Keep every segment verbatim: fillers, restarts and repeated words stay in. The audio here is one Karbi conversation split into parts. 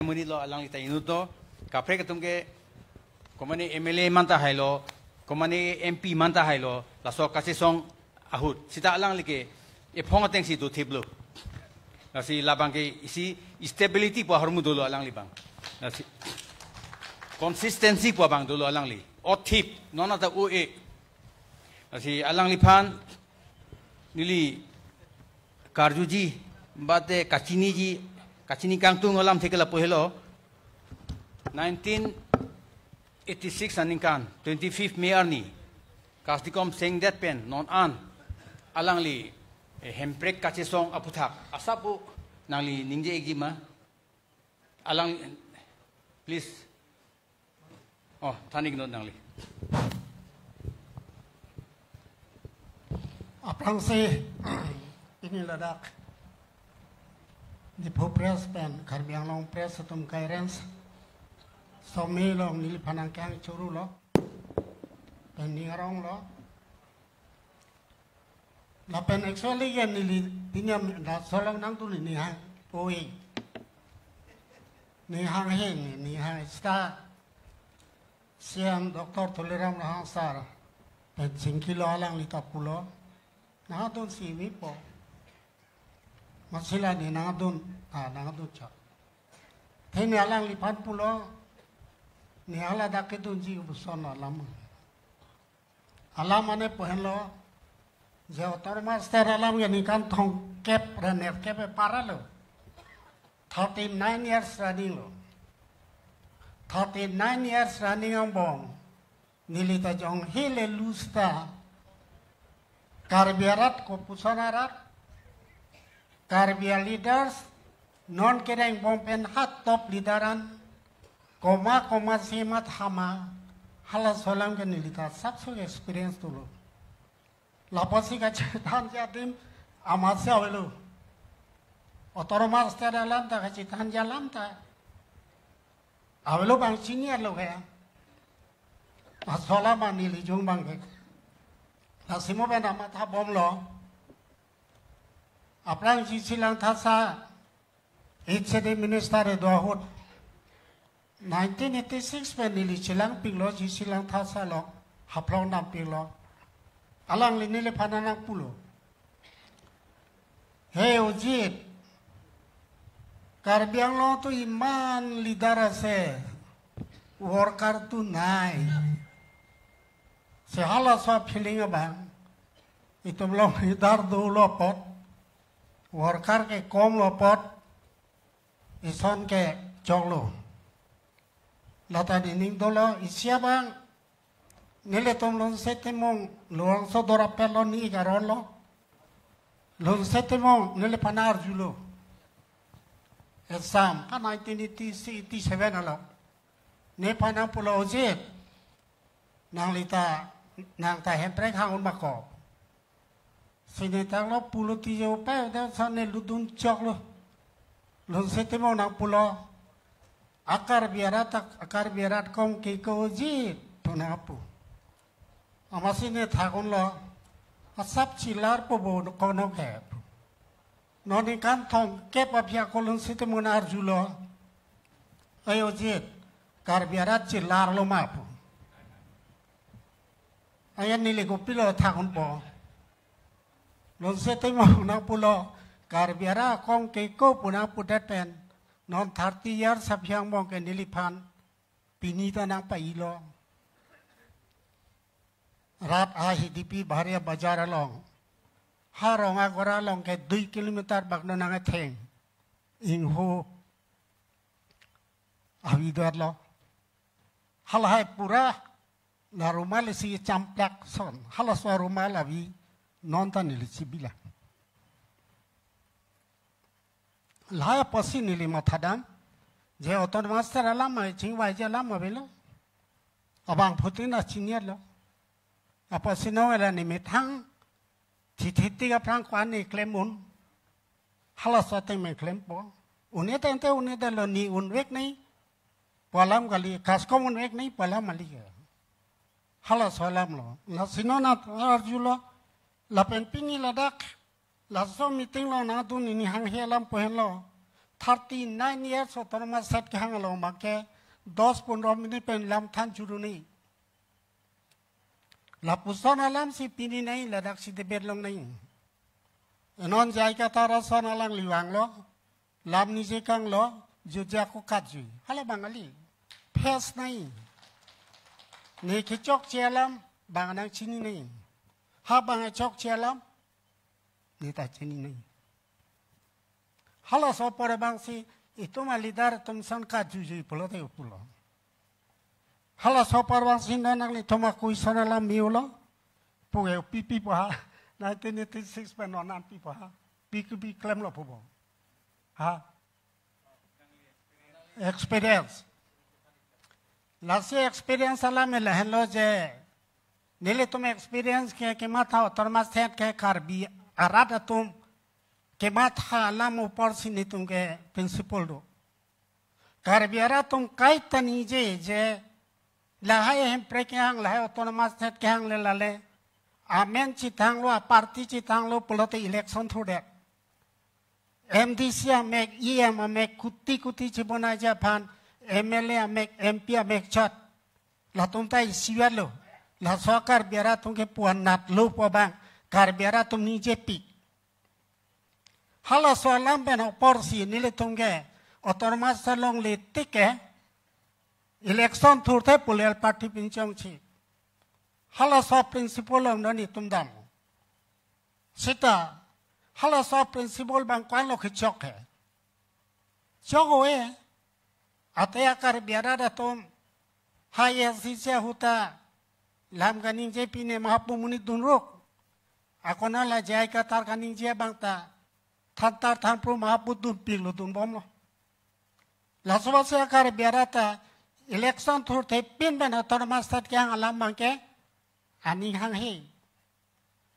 Muni lo alangli ta inut lo, kaprek atum ke, komane M L A man ta hailo, komane M P man ta hailo, laso kachesong ahut. Sita alangli ke, ephong atengsi dothip lo. Lasi labang ke isi stability pu ahormu dolo alangli abang. Lasi consistency pu abang dolo alangli. Othip, non ata o e. Lasi alangliphan, neli karjuji, bate kachiniji, kachini kangtung alam theke lapu helo. Nineteen eighty-six aningkan, twenty-fifth May arni, Kasdikom sengdet pen, non an, alangli, eh, hemprek kachesong aputhak, asap pu, nangli ningje-ikji ma? Alang, please. Oh, thanik non nangli. Aphrangsi, pini ladak Diphu Press pen Karbi Anglong Press atum kai rens. Somi long neliphan nangkehang churu lo. Pen ning arong lo. Lapen actually ke neli pini laso along nangdun, neli hang oi. Neli hanghe, neli hang star. C M Doctor Tuliram Ronghang sir pen chingkilo, alangli ta pulo, nangdunsi mepo. Amatsi la neli nangdun, ah, nangdun chot. Athema alangliphan pulo, neli hala dak kedunji pu ason alam. Alam ane pu henlo, je Autonomous State alam ke ningkan thomkep ra nerkep epara lo. Thirty-nine years running lo. Thirty-nine years running angbong, neli ta jong hele lus ta, Karbi arat kopuson arat, Karbi aleaders, non kereng bom pen ha top leader an, koma koma si mathama, halaso alam ke neli ta asapso experience dolo. Lapusi kachethanji adim amatsi avelo. Autonomous State alam ta kachethanji alam ta avelo, bang senior lo kaya. Laso alam neli jung bang ke. Lasi mo pen amatha bomlo. Aphrang G C Langthasa, H A D minister kedo ahut, nineteen eighty-six pen neli chelangpiklo, G C Langthasa along, Haflong dampiklo. Alangli neliphan nangpulo, "He Ojit, Karbi Anglong to iman leader ase, worker to nai." Si halaso feeling abang, itum along leader dolo apot, worker ke komlo apot, ison ke choklo. Lata nening dolo, isi abang, nelitum Lunse Timung, Longso Dorapet lo, ne ik aron lo. Lunse Timung, neliphan arjulo. Exam, ha nineteen eighty-six, eighty-seven along. Nephan nangpulo, "Ojit, nangli ta, nang ta hemprek hang-un ma ko?" Si ne tanglo, pulo tiji upai, udah sa ne ludun choklo. Lunse Timung nangpulo, "A Karbi arat, a Karbi arat kom ke ko Ojit," pu nangpu. Amatsi ne thak-unlo, "Asap chelarpo bo konok he." Non ningkan thomkep aphi ako Lunse Timung arjulo, "Ai Ojit, Karbi arat chelarlo ma?" pu. Ayan neli kopilo thak-unpo. Lunse Timung nangpulo, "Karbi arat kom ke ko," pu nangpudet pen, non thirty years aphi angbong ke neliphan pini ta nangpailo. Rat a H D P Bahari Bazar along, ha Rong Agora along ke dui kilometer bak non nangetheng ingho avi do-etlo. Halahai pura la rumal isi champlak ason, halaso rumal avi non ta neli chebila. Lahai apotsi neli mathadam, je Autonomous State alam ma chingvaiji alam avelo. Abangphutin ta chini-etlo. Apotsi non la ne methang thithitik aphrang ko-an ne klem-un. Halaso ateng me klempo. Un-e tangte un-edetlo, ne unvek nai pu alam kali, KASCOM unvek nai pu alam kali. Halaso alam lo. Lasi non nat arjulo. Lapen pini ladak, laso meeting along nangdun, neli hanghe alam pu henlo, thirty nine years autonomous state kehang along abangke dos pondro minute pen lam than churu nangji. Lapuson alam si pini nangji, ladak si debate long nangji. Non J I Kathar ason alangli vanglo, lam nije kanglo, jutje ako katjui. Hala Bangali. Face nangji. Ne kechokche alam, bang nangchini nangji. Ha bang chokche alam, ne ta chini nangji. Halaso apor abangsi itum aleader atum ason katjuijui pulote pulo. Halaso apor abangsi non nanglitum ako ason alam me-olo. Puke pi pipo ha. Nineteen eighty six pen non an pipo ha. Pi ke pi klemlo pupo. Ha? Experience. Lasi experience alam lahenlo je, nelitum experience ke, kematha autonomous state ke Karbi arat atum kematha alam apor si netum ke principle do. Karbi arat atum kaita ningje je lahai Hemprek kehang, lahai autonomous state kehang le lale amen chethanglo, a party chethanglo pulote election thurdet. M D C amek, E M amek, kuti kuti chibonai aphan, M L A amek, M P amek chot. Latum ta isivet lo. Laso Karbi arat atum ke puan natlo pu abang Karbi arat atum ningjepi. Halaso alam pen apor si nelitum ke autonomous state longle tik ke election thurthe political party pinchongji. Halaso principle along non netum dam. Seta halaso principle abang ko-anlo kechok he. Chok ave, ante a Karbi arat atum ha A I C C ahut ta lam kaningje pine mahapu monit dunruk. Ako non la J I Kathar kaningje abang ta thantar thanpro mahapu dunpiklo dunbomlo. Laso apotsi a Karbi arat ta election thurthe pin pen autonomous state kehang alam abangke aning hanghe.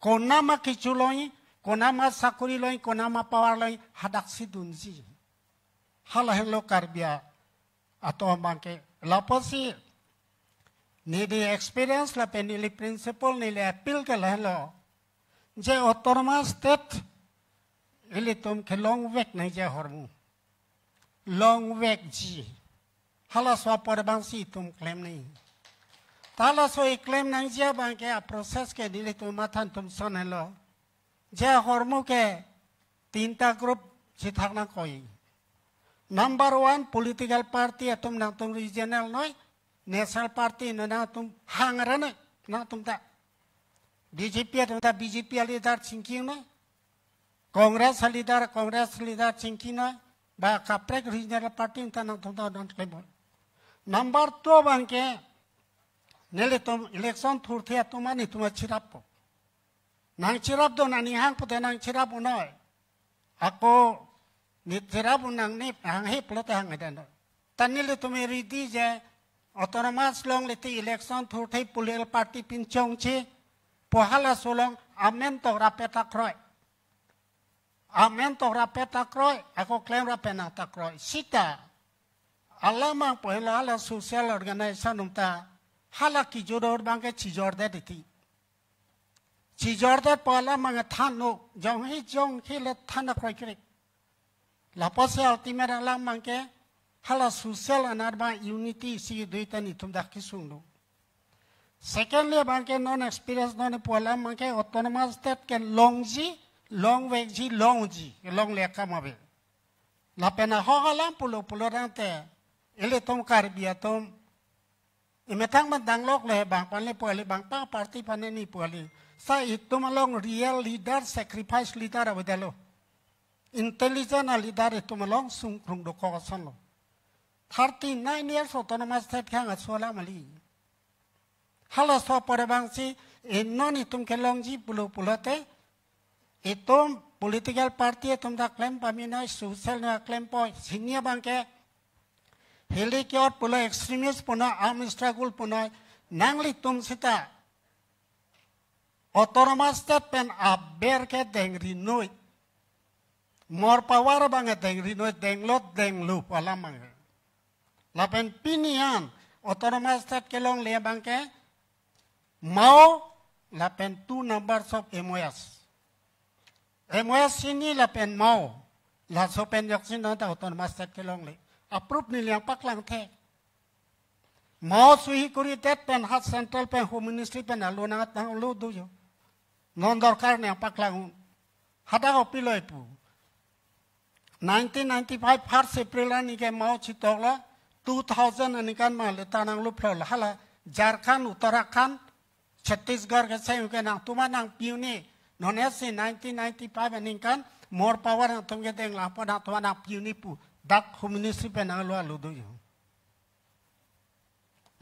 Konam akecho longji, konam asakori longji, konam apower longji, hadak si dunji. Hala henlo Karbi atum abangke. Lapusi neli experience lapen neli principle, neli appeal ke lahenlo. Je autonomous state ilitum kelongvek nangji ahormu. Longvekji. Halaso apor abangsi itum klem nangji. Ta laso iklem nangji abangke a process ke nelitum matha atum ason henlo. Je ahormu ke tinta group chethak nangkok. Number one, political party atum nangtum regional noi, national party noi, nangtum hang ra noi, nangtum ta. B J P atum ta B J P aleader chingki noi. Congress aleader, Congress aleader chingki noi, ba kaprek regional party ta nangtum ta don klem. Number two abangke, nelitum election thurthe atum an netum cherappo. Nangcherap do, nangning hang pute nangcherap un noi. Ako ne cherap un, nangning hanghe pulote hang ida noi. Ta nelitum ready je autonomous longle tik election thurthe political party pinchongji pu halaso along amen tok rapet ta kroi. Amen tok rapet ta kroi, ako klem rapet nang ta kroi. Seta alam abang pu henlo hala social organization atum ta hala kejor abangke chejordet titi. Chejordet pu alam abang than no, jonghi jonghi le than kroikre. Lapusi ultimate alam abangke hala social anat abang unity isi do ta netum dak kesung do. Secondly abangke non experience non pu alam abangke autonomous state kelongji, longvekji, longji, longle akam ave. Lapen ahok alam pulo pulo tangte ilitum Karbi atum imethang abang danglok le bang aphan le pu kali, bang pa party aphan le ne pu kali. Sa itum along real leader, sacrifice leader avedetlo. Intelligent aleader itum along sungkrung dokok asonlo. Thirty nine years autonomous state kehang aso alam kali. Halaso apor abangsi non itum kelongji pulo pulote itum political party atum ta klem pame noi, social noi klempoi, sini abangke hili ke-ot pulo, extremist pu noi, arm struggle pu noi, nanglitum seta autonomous state pen aber ke dengri noi. More power abang dengri noi, denglo denglo pu alam abang. Lapen pini an autonomous state kelongle abangke MoU lapen two numbers of M O S. M O S sini lapen MoU. Laso pen joksi non ta autonomous state kelongle. Approve neli nangpaklang the. Mao suhi kuri det pen ha central pen Home Ministry pen alo nang tang lo do jo. Non dorkar nangpaklang un. Hadak opiloi pu. Nineteen ninety-five first April aningke Mao chitoklo, two thousand aningkan ma le ta nanglo phlo hala Jharkhand, Uttarakhand, Chhattisgarh ke seng ke nangtum an nangpi un-e. Non esi nineteen ninety-five aningkan more power nangtum ke denglang po nangtum an nangpi un-e pu. Dak Home Ministry pen nanglo alo do jo.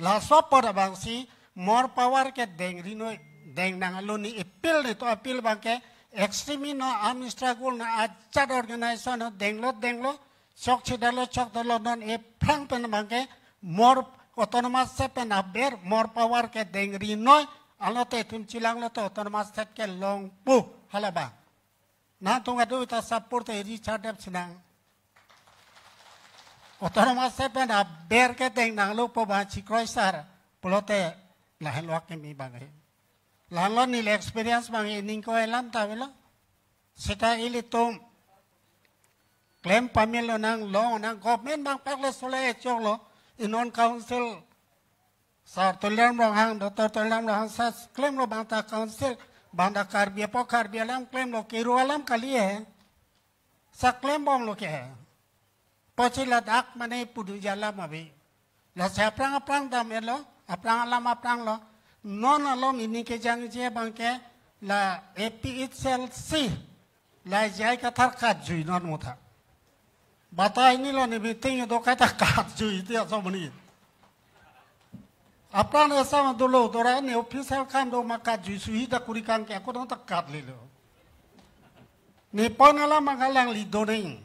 Laso apot abangsi more power ke dengri noi, deng nang alo ni appeal ni to appeal abangke extremist no armed struggle no ajat organization no denglo denglo chokche detlo chokdetlo non aphrang pen abangke more autonomous state pen aber more power ke dengri noi alote itum chelanglo to autonomous state kelong pu hala abang. Nangtum adu ta support te Richard Deb Sinang. Autonomous state pen aber ke deng nanglo po abang chikroi sar pulote lahenlo akimi abang he. Lahenlo neli experience abang he ningko elam ta avelo. Seta ilitum klem pamelo nang long nang government abang pakle sole choklo inon council Sar Tuliram Ronghang, Doctor Tuliram Ronghang sa klemlo abang ta council, abang ta Karbi apo Karbi alam klemlo kiru alam kali he. Sa klembomlo ke he. Pochi ladak mane pudu jalam abi. La sa aphrang aphrang dam elo, aphrang alam aphrang lo. Non alom ini kejangje abangke la A P H L C. Lahai jai kathar katjui non mutha. Batai ni lo ni meeting do kaita katjui ti aso mani. Apran esa ma dolo dora ni official kam do ma katjui suhi ta kuri kang ke ako dong ta katlelo. Ni pon alam ma alangli donai.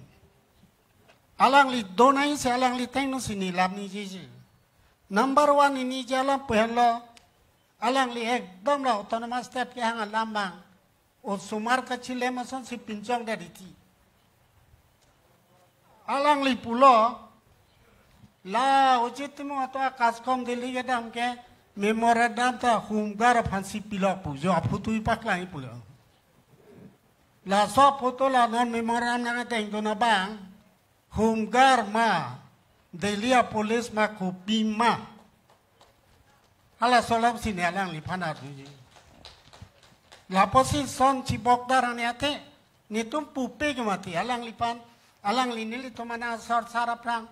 Alangli donai si alangli thengno si neli lam ningjeji. Number one neli ningje alam pu henlo. Alangli ekdom la autonomous state kehang alam abang osomar kachilem asonsi pinchong det iti. Alangli pulo, la Ajit Timung atum akaskom Delhi kedam ke memorandum ta Home Guard aphansi pilo pu, jo aphoto ipaklang pulo. Laso aphoto la non memorandum nangtengdun abang, Home Guard ma, Delhi a police ma, kopi ma. Halaso alam si neli alangliphan arjuji. Lapusi son chibok darang ni athe, netum pupe ke mati, alangliphan, alangli nelitum ana sorsar aphrang,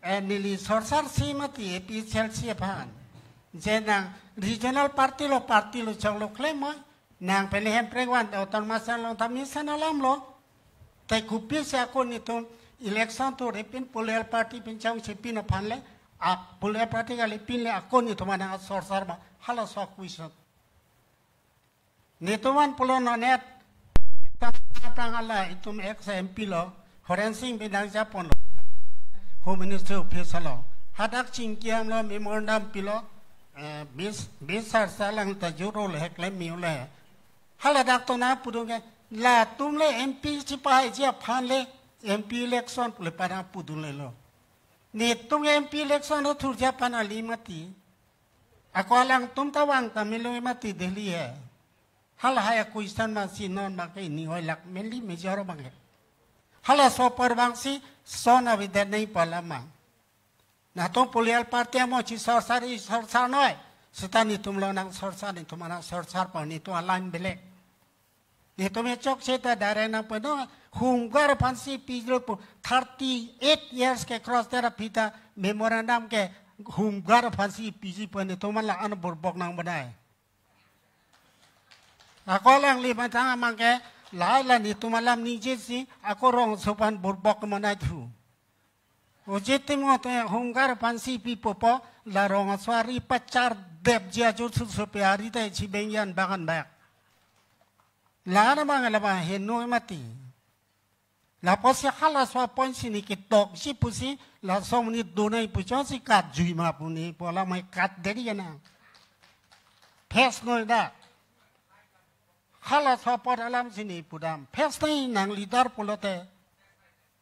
eh, neli sorsar si mati A P H L C aphan. Je nang regional party lo, party lo choklo klem ma, nang pele Hemprek van autonomous along ta mesen alam lo. Te kopisi ako netum election to repin political party pinchong chepin aphan le, a political party kali pin le ako netum ana sorsar ma, halaso question. Netum an pulo non et, aphrang hala itum ex M P lo, Horen Sing Bey nangjaponlo. Home Ministry office lo. Hadak chingki amlo memorandum pilo, eh, bis, bis sar salang ta juro le klem mi le. Hala dak to nangpudun ke, latum le M P chipahai ji aphan le M P election le para pudun lelo. Netum M P election lo thurji aphan kali mati. Ako alangtum ta vang ta melo mati Delhi he. Halahai a question ma si non ma ke ni hoi lak meli mejor abang he. Halaso apor abangsi son avi det nangji pu alam ma. Nangtum political party amo chisorsar isorsar noi. Seta netum lo nangsorsar, netum ana sorsar pa, netum alam belek. Netum e chokche ta direct nangpeno, Home Guard aphansi pilo pu, thirty eight years ke cross tera pita memorandum ke Home Guard aphansi piji pu netum la an burbok nangbanai. Ako alangli matang amang ke, lahai la netum alam ningje si, ako rongso aphan burbok manai thu. Ajit Timung te Home Guard aphansi pipopo, la rongso ari pachar depji ajut susupi ari ta chibeng yan bagan bak. La na mang la ba heno mati. Lapusi halaso apon si neli ketokji pusi, laso muni donai puchon si katjui ma pu neli pu alam mai kat deri kana. Phes noi da. Halaso apot alam si neli pudam. Phes noi nang leader pulote.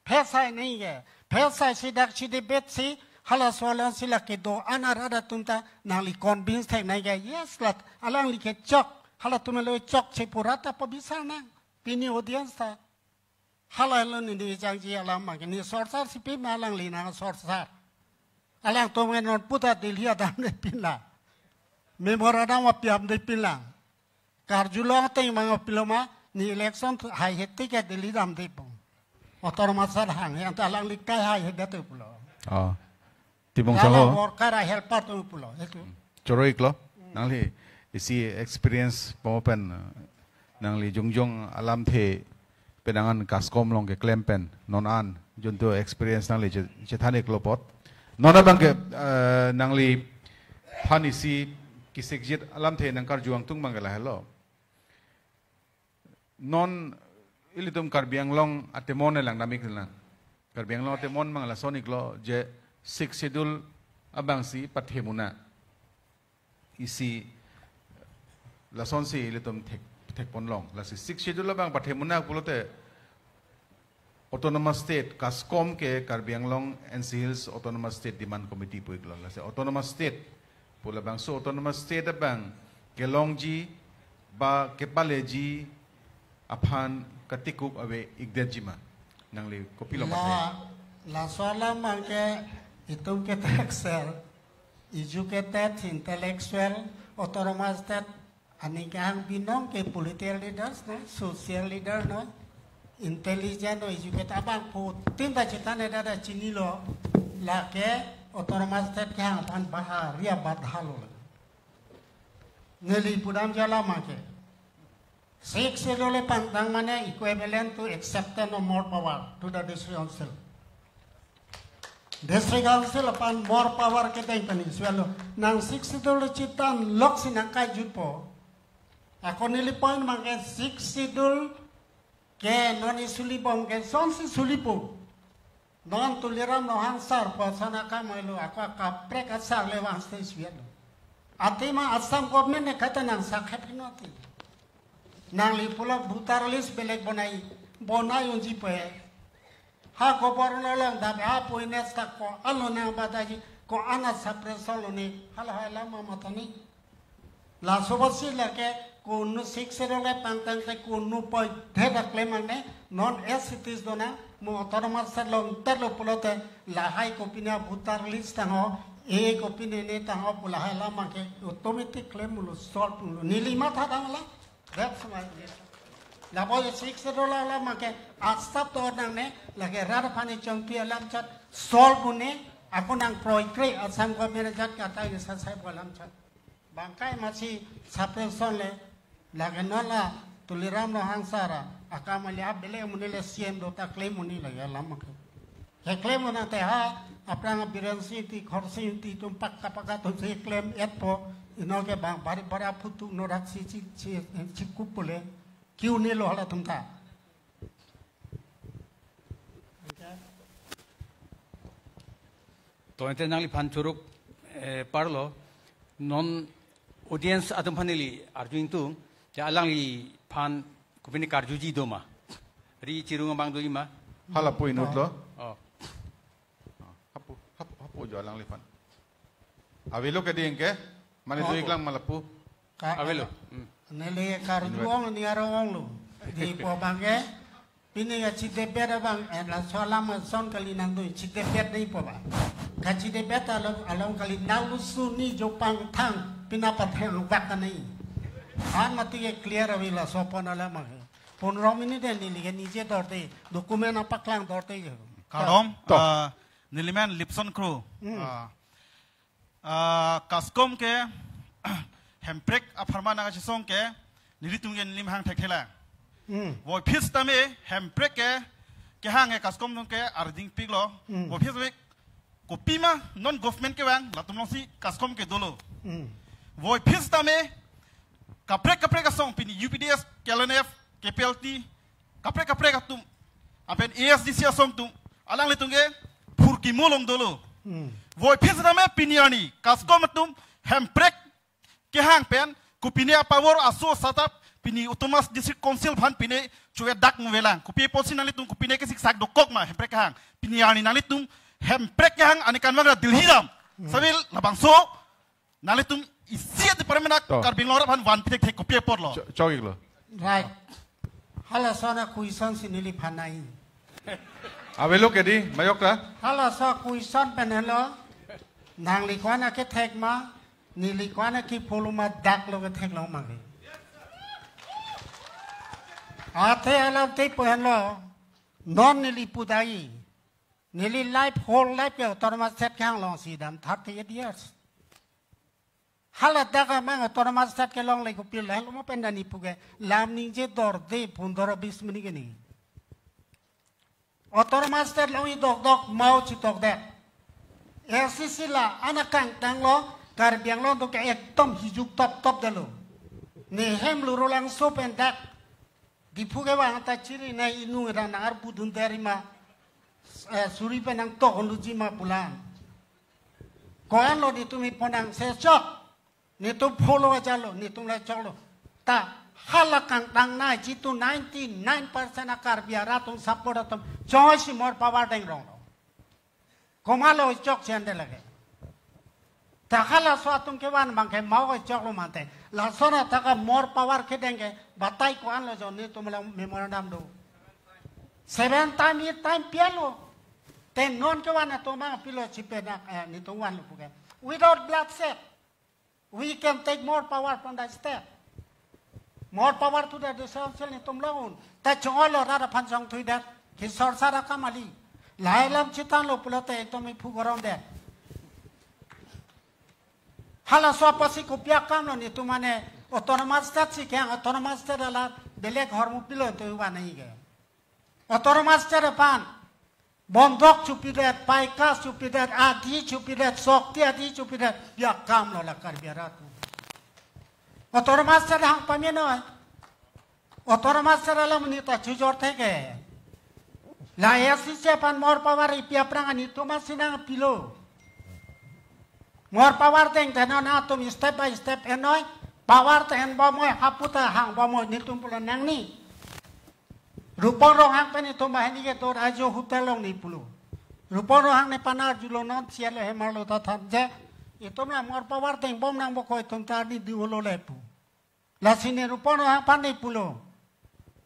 Phes ai neli ke. Phes ai si dak si debate si, halaso alam si lake do ana rat atum ta nangli convince thek nangji ke. Yes lat, alangli ke chok. Halatum lo chokche pu rat ta pabisar nang. Pini audience ta. Hala lo neli jangji alam abang ke, ne sorkar si pima alangli nang sorkar. Alangtum ke non puta Delhi adamde pinlang. Memorandum apiamde pinlang. Karjulong ateng mang pilo ma, ne election haihe tik ke Delhi damde pon. Autonomous state hang, yang ta alangli kai haihedet pulo. Oh. Tibong Lalang Chongho. Worker a helper atum pulo. Itu. Choro-iklo. Nangli isi experience pamopen, eh, nangli jongjong alamthe penangan KASCOM along keklem pen non an junto experience nangli che-, chethan-iklo apot. Non abang ke, eh, nangliphan isi kesikjit alamthe nangkarju angtung abang ke lahelo. Non ilitum Karbi Anglong atemon elang damik lang. Karbi Anglong atemon abang lason-iklo je Sixth Schedule abang si pathemuna. Isi lasonsi ilitum thek, thekponlong. Lasi Sixth Schedule abang pathemuna pulote Autonomous State, KASCOM ke Karbi Anglong N C Hills Autonomous State Demand Committee pu-iklo. Lasi Autonomous State pu labangso Autonomous State abang kelongji ba kepaleji aphan katikuk ave-ikdetji ma? Nangli kopilo La, mathe? Laso alam abang ke itum ke taxer, educated, intellectual, Autonomous State aning kehang binong ke political leaders no, social leader no, intelligent no, educated abangphutin ta chethan-edet ta chinilo, lake Autonomous State kehang aphan bahari abadhalo. Neli pudamji alam abang ke, Sixth Schedule pangtang mane equivalent to acceptance of more power to the District Council. District Council aphan more power kedeng pen isi alo. Nang Sixth Schedule chethan loksi nangkaijutpo. Ako neli point abang ke Sixth Schedule ke non isi sulibom ke sonsi sulipo. Non Tuliram Ronghang sar pu ason akam elo, ako akaprek asar le vangste isi alo. Athema Assam government ne kata nang sakhep hino ati. Nangli pulo voter list belek bonai, bonai unji pe. Ha governor along dam ha poines ta ko-an lo nang bataji, ko-an a suppression lo ne, hala hai lama matani. Laso apotsi lake kunu Sixth Schedule le pangtang te kunu poi theda klem mane, non as it is dona, mo Autonomous State long terlo pulote lahai kopine voter list tangho, e kopine ne tangho pu lahai alam abang ke automatic klem lo, solve lo. Neli matha damlo. That's my idea. Labo ye Sixth Schedule alam abang ke asap to nangne, lake rat aphan chongpi alam chot solve un-e, ako nang proikre Assam government ajat kata ye sasai pu alam chot. Bangkai masi suppression le, lake non la Tuliram Ronghang sar akam ali abele muni le C M do ta klem muni lake alam abang ke. Keklem nang te ha, aphrang Biren Singh Engti, Khorsing Engti atum pakka pakka atum si klem-etpo, inut ke bang bari bari aphuthak norak si, si, si, si kup pule, kiu ne lo halatum ta. To ente nangliphan choro-ik, eh, parlo, non audience atum aphan neli arju ingtung, te alangliphan kopine karjuji do ma? Ri chirung abang doji ma? Hala pu inutlo. Oh. Hapu, hapu, hapu jo alangliphan. Avelo ke ding ke? Mane Oh. do-iklang ma lapu. Ka-, Avelo. Hmm. Neli karju Invite. ong ni arong onglo. Dipo abang ke, pini ya chidebet abang, eh, laso alam ason kali nangdun, chidebet dipo abang. Kachidebet along, along kali nanglusu ni jopang thang, pina patheng lubak kani. An mati ke clear ave laso pon alam abang ke. Pon romini den neli ke nije dorte, document apaklang dorte je. Kardom, To. ah, nelimen Lipson Kro. Hmm. Ah, ah, KASCOM ke Hemprek apharman nangkachesong ke, nelitum ke nelimhang thekthelang. Hmm. Voiphit tame Hemprek ke, kehang ke KASCOM atum ke arding piklo. Hmm. Voiphit tame kopima non government kevang, latum alongsi KASCOM ke dolo. Hmm. Voiphit tame kaprek kaprek asong pini U P D S, K L N F, K P L T, kaprek kaprek atum, apen A S D C asong atum, alanglitum ke phurkimo along dolo. Hmm. Voiphit tame pini arni KASCOM atum Hemprek kehang pen kopine a-power aso asatap pini Autonomous District Council aphan pine chuvedak muvelang. Kopi apotsi nanglitum kopine kesiksak dokok ma Hemprek kehang? Pini arni nanglitum Hemprek kehang ani kanvang ra Delhi dam. Hmm. Sabil labangso nanglitum isi department ak To. Karbi Anglong rat aphan van pitek thek kopi apotlo. Cho-, chokiklo. Right. Hala ason a-question si neliphan nai. Avelo ke di, majok ta? Halaso question pen helo. Nangli ko-an akethek ma, neli ko-an akepho lo ma, dak lo kethek lo ma ke. Athe alam te pu henlo. Non neli pu dai. Neli life, whole life ke autonomous state kehang alongsi dam thirty eight years. Hala dak amang autonomous state kelongle kopilo, helo mo pen dani pu ke. Lam ningje dorde pundoro bis mini ke ni. Autonomous state longji dokdok mau chitokdet. A C C la anakang tanglo, Karbi Anglong do ke ekdom hijuk top top dalo. Nehem Lurulangso pen dak Diphu kevang ta chiri na inung rang nang arpu dun dari ma, eh, suri pen nangtok unduji ma pulang. Ko-an lo netum iponang sechok. Netum follow aja lo, netum la choklo. Ta hala kangtang na jitu ninety nine percent a Karbi arat atum support atum choi si more power deng rong lo. Komat lo chok chen de lage. Ta halaso atum kevan abang ke mau choklo mante. Lason athak a more power kedeng ke batai ko-an lo jo netum la memorandum do. Seven time, eight time pialo. Te non kevan atum abang pilo chipe na, eh, netum vanlo pu ke. Without bloodshed, we can take more power from the state. More power to the decentralized netum long un. Ta chongolo rara phan chongthui det. Ki sorsar akam kali. Lahai alam chethanlo pulote ekdom iphu gorom det. Halaso apotsi kopi akam lo netum mane autonomous state si kehang, autonomous state ala belek ahormu pilo to ivan ai ke. Autonomous state aphan bondhok chopidet, paikas chopidet, adi chopidet, sokti adi chopidet, ya akam lo la Karbi arat. Autonomous state hang pame noi. Autonomous state alam ni ta chujor theke. La A C C aphan more power ipi aphrang netum asi nangpilo. More power deng te non atum step by step enoi. Power te en bomoi, hapu ta hang bomoi, netum pulo nangni. Rupong Ronghang pen netum banghini kedo ajo hotel along ni pulo. Rupong Ronghang nephan arjulo non sial hemarlo ta than je. Netum la more power deng bom nang bokoi tum ta ni di holo le pu. Lasi ne Rupong Ronghang aphan ne pulo.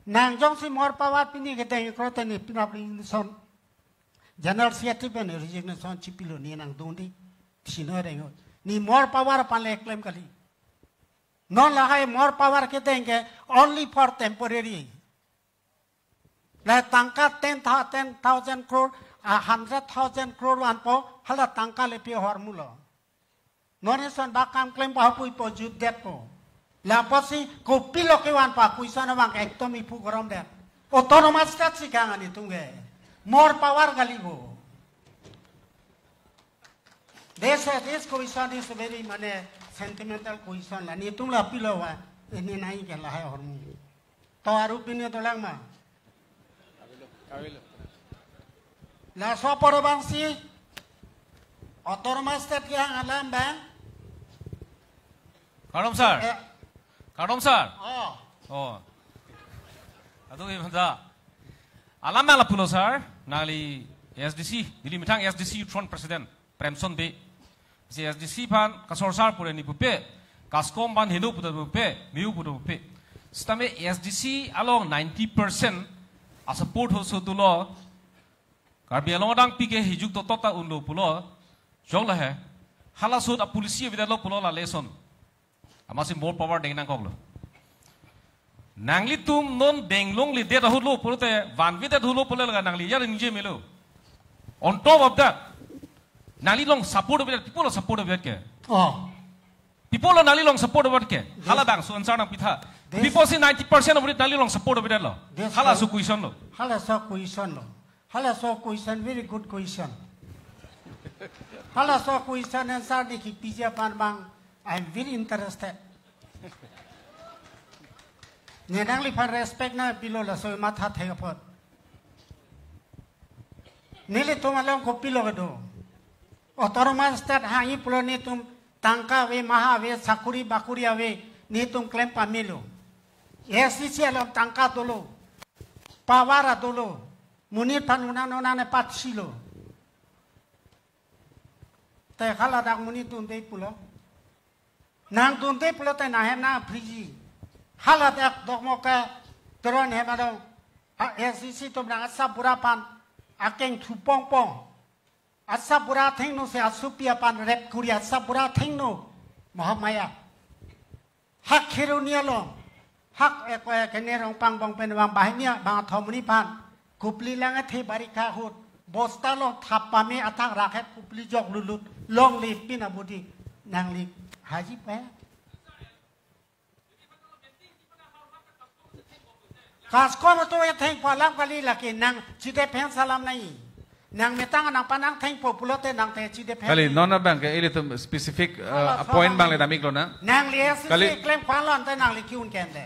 Nang jongsi more power pini kedeng krote ne pinap ring son. General Secretary pen resignation chipilo ne nangdun di. Sino reng. Ne more power aphan le claim kali. Non lahai more power kedeng ke only for temporary. La tangka ten thou-, ten thousand crore, a hundred thousand crore vanpo, hala tangka le pi ahormu lo. Non ison bak kam klem pa hapui po jutdet po. La apotsi kopilo kevan pa question abang ekdom iphu gorom det. Autonomous state si kehang netum ke. More power kali bo. They say this question is very mane sentimental question la. Netum la pilo va. Ini nai ke lahai ahormu. To aru pine dolang ma. Laso apor abangsi autonomous state kehang alam abang. Kardom sir. Eh. Kardom sir. Oh. Oh. Atu iman ta. Alam abang lapulo sir. Nangli A S D C, Dili methang A S D C Youth Front President Premson Bey. Si A S D C aphan kasorsar pura ni pupe, kaskom aphan heno puta pupe, miu puta pupe. Sitame A S D C along ninety percent a support hoso dolo. Karbi Anglong adang pike hijuk to tota unlo pulo. Jong lahe. Halaso a policy avedetlo pulo la lesson. Amatsi more power deng nangkoklo. Nanglitum non deng longledet ahut lo pulote, vanvedet ahut lo pule laga nangli ya ningje melo. On top of that, nangli long support avedet, people lo support avedet ke. Oh. People lo nangli long support avedet ke. Hala bangso answer nangpitha. People si ninety percent of it nangli long support avedetlo. Halaso question lo. Halaso question lo. Halaso question, very good question. Halaso question answer di kipiji aphan abang, I am very interested. Ne nangliphan respect nangpilo laso matha thek apot. Nelitum along kopilo kedo. Autonomous state hangji pulo netum tangka ave, maha ave, sakuri bakuri ave, netum klem pamelo. A S D C along tangka dolo. Power adolo. Monit aphan unan unan ne patsi lo. Te hala dak monit dunde pulo. Nangdunde pulote nanghem nangphriji. Hala dak dokmoka Teron hem adong. A S D C atum nang asap bura aphan akeng thupongpong. Asap bura athengno si asopi aphan rep kuri, asap bura athengno Mahamaya. Hak Kheroni along, hak ek, ek, kene Rongpang bong pen bang banghini bangkethom arni aphan, Kopili lang athe barikha ahut, bosta along thap pame athak rakhet Kopili jok lulut, longle pin abudi, nangli haji pa. Kaskom atum ethengpo alam kali, lake nang chidephen alam nai. Nang metang nangphan nangthengpo pulote nang te chidephen. Kali, non abang ke ilitum specific, uh, point abang le damiklo nang. Nangli S C Kali. Klem kwanlo ante nangli ke-un ke-en de.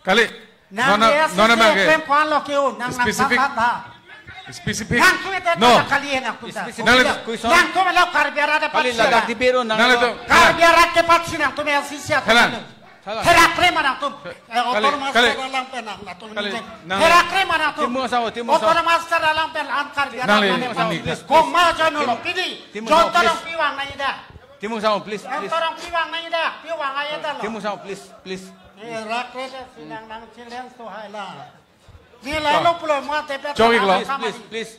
Kali. Nangli non, S C non abang ke klem kwanlo ke-un, nang, nang specific, than than tha. Specific. Nangtum ete no. Kali nangtum ta. Specific. Nangli, nangtum lo Karbi arat de Kali, patsi ladak na. Di bero nang. Nangli lo. Tum. Karbi arat ke patsi nangtum S C C atum. Kali. Lo. Therak kre ma nangtum. Eh, kali, autonomous kali. State alam pen nang, nangtum kali, nang. Nang. Therak kre ma nangtum. Timung Sangho, Timung Sangho. Autonomous state alam pen an Karbi alam nangli, pen nangli. Koma join lo, pidi. Timung Sangho, Jonta please. Rong pi vang nai da. Timung Sangho, please, please. Jonta Rong pi vang nai da. Pi vang nai da lo. Timung Sangho, please, please. Therak kre da si nang nang challenge to hai la. Ni la lo pulo mo te pe. Chokiklo. Please, please, please.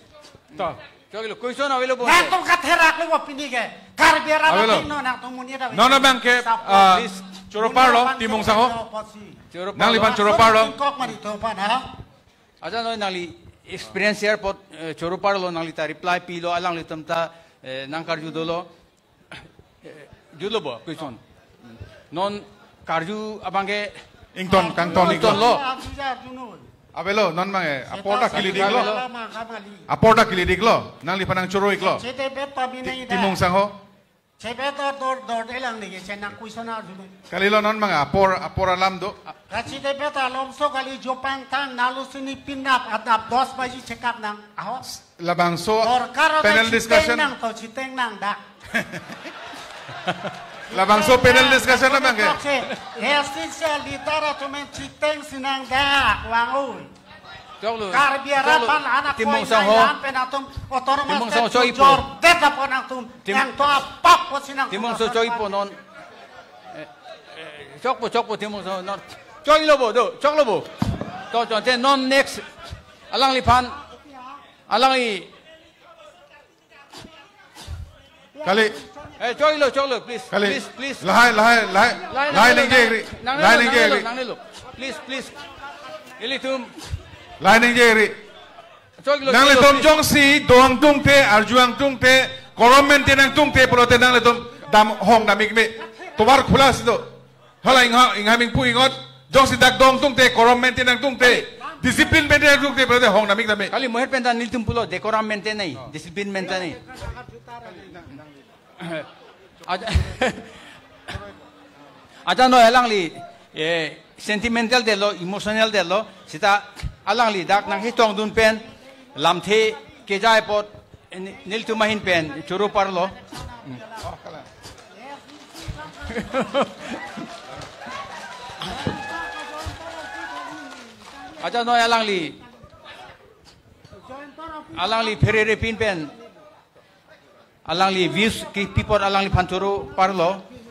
To. Chokiklo, question avelo bo. Nangtum katherak lo bo pini ke. Karbi arat. Avelo. Athengno nangtum monit ave. Non abang ke, support, ah, please. Choro parlo, monit Timung Sangho. Support si. Choro parlo. Nangliphan choro parlo. Kok mari to pan ha. Aja noi nangli experience airport, eh, choro parlo, nangli ta reply pilo, alanglitum ta, eh, nangkarju dolo. Eh, jutlo bo, question. Non karju abang ke ington, kangton ington iklo. Lo. Avelo, non abang ke, apor ta kilidik lo. Apor ta kilidik lo, nangliphan nangchoro iklo. Chete bet pabinai da. Timung Sangho. Chebet dor dor dor de lang ni ke chenang question arju. Kali lo non abang ke, apor, apor alam do. Kachete bet alomso kali jopang tang nalu sini pinap adap dos baji chekap nang. Aho. Labangso panel discussion. Nang to chiteng nang da. Labangso panel discussion abang ke. Hesti sia litara tumen chiteng sinang da wang oi. Choklo. Karbi arat pan anak Timung Sangho. Pen atum autonomous Timung Sangho state choi po. Jor det apon atum. Tim- Yang to apak po sinang Timung Sangho choi po non. Eh, eh, chokpo, chokpo Timung Sangho non. Choilo bo, do, choklo bo. To, to, te non next. Alangliphan. Alangli. Kali. Eh, choilo, choilo, please, kali. Please, please. Lahai, lahai, lahai. Lahai, lahai ningje ri. Lahai ningje ri. Nangnelo, nangnelo. Please, please. Ilitum. Lahai ningje ri. Choilo, nanglitum choilo, please. Jongsi do-ang tungte, arju-ang tungte, korom maintain-ang tungte, pulote nanglitum dam hong damik me. Tovar khula si do. Hala ingha, ingham ingpu ingot, jongsi dak do-ang tungte, korom maintain-ang tungte, discipline maintain-ang tungte, pulote hong damik tame. Kali moher pen ta nelitum pulo, decorum maintain nai, discipline maintain nai. Aja, aja noi alangli, eh, sentimental detlo, emotional detlo, seta alangli dak nangchetongdun pen, lamthe kejai apot, eh, ne-, nelitum ahin pen choro parlo. Hmm. Aja noi alangli, alangli pherere pin pen, alangli views kipi apot alangliphan choro parlo.